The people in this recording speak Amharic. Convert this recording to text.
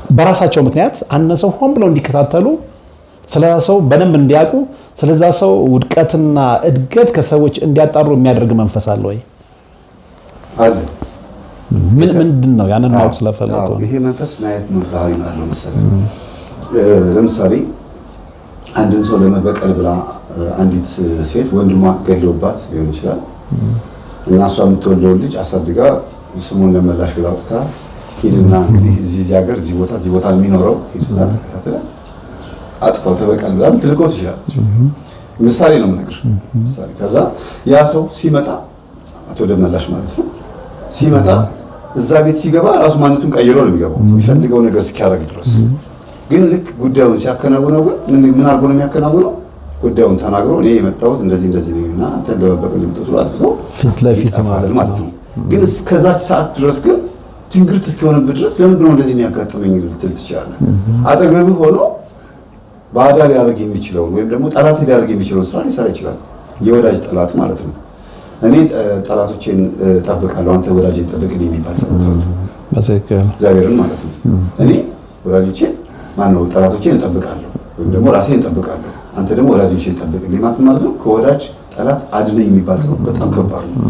በራሳቸው ምክንያት አንድ ሰው ሆን ብለው እንዲከታተሉ፣ ስለዛ ሰው በደንብ እንዲያውቁ፣ ስለዛ ሰው ውድቀትና እድገት ከሰዎች እንዲያጣሩ የሚያደርግ መንፈስ አለ ወይ? አለ። ምን ምንድን ነው? ያንን ማወቅ ስለፈለጉ። ይሄ መንፈስ ማየት ነው ባህሪ አለው መሰለህ። ለምሳሌ አንድን ሰው ለመበቀል ብላ አንዲት ሴት ወንድሟ ገድሎባት ሊሆን ይችላል እና እሷ የምትወልደውን ልጅ አሳድጋ ስሙን ለመላሽ ብላ አውጥታ ሂድና እንግዲህ እዚህ እዚህ ሀገር እዚህ ቦታ እዚህ ቦታ የሚኖረው ሂድና ተከታትለ አጥፋው ተበቀል ብላ ልትልከው ትችላለች። ምሳሌ ነው የምነግርህ። ምሳሌ ከዛ ያ ሰው ሲመጣ፣ አቶ ደመላሽ ማለት ነው፣ ሲመጣ እዛ ቤት ሲገባ ራሱ ማንነቱን ቀይሮ ነው የሚገባው የሚፈልገው ነገር እስኪያደርግ ድረስ። ግን ልክ ጉዳዩን ሲያከናውነው ግን ምን አድርጎ ነው የሚያከናውነው? ጉዳዩን ተናግሮ እኔ የመጣሁት እንደዚህ እንደዚህ ነኝ እና አንተን ለመበቀል የመጣሁት ብሎ አጥፍቶ ፊት ለፊት ይጠፋል ማለት ነው። ግን እስከዛች ሰዓት ድረስ ግን ትንግርት እስኪሆንብህ ድረስ ለምንድን ነው እንደዚህ የሚያጋጥመኝ ልትል ትችላለህ። አጠገብህ ሆኖ ባዳ ሊያደርግ የሚችለውን ወይም ደግሞ ጠላት ሊያደርግ የሚችለውን ስራ ሊሰራ ይችላል። የወዳጅ ጠላት ማለት ነው። እኔ ጠላቶቼን እጠብቃለሁ፣ አንተ ወዳጄን ጠብቅልኝ የሚባል ጸሎት አለ። እግዚአብሔርን ማለት ነው። እኔ ወዳጆቼን ማነው ጠላቶቼን እጠብቃለሁ ወይም ደግሞ ራሴን እጠብቃለሁ፣ አንተ ደግሞ ወዳጆቼን ጠብቅልኝ ማለት ማለት ነው። ከወዳጅ ጠላት አድነኝ የሚባል ጸሎት በጣም ከባድ ነው።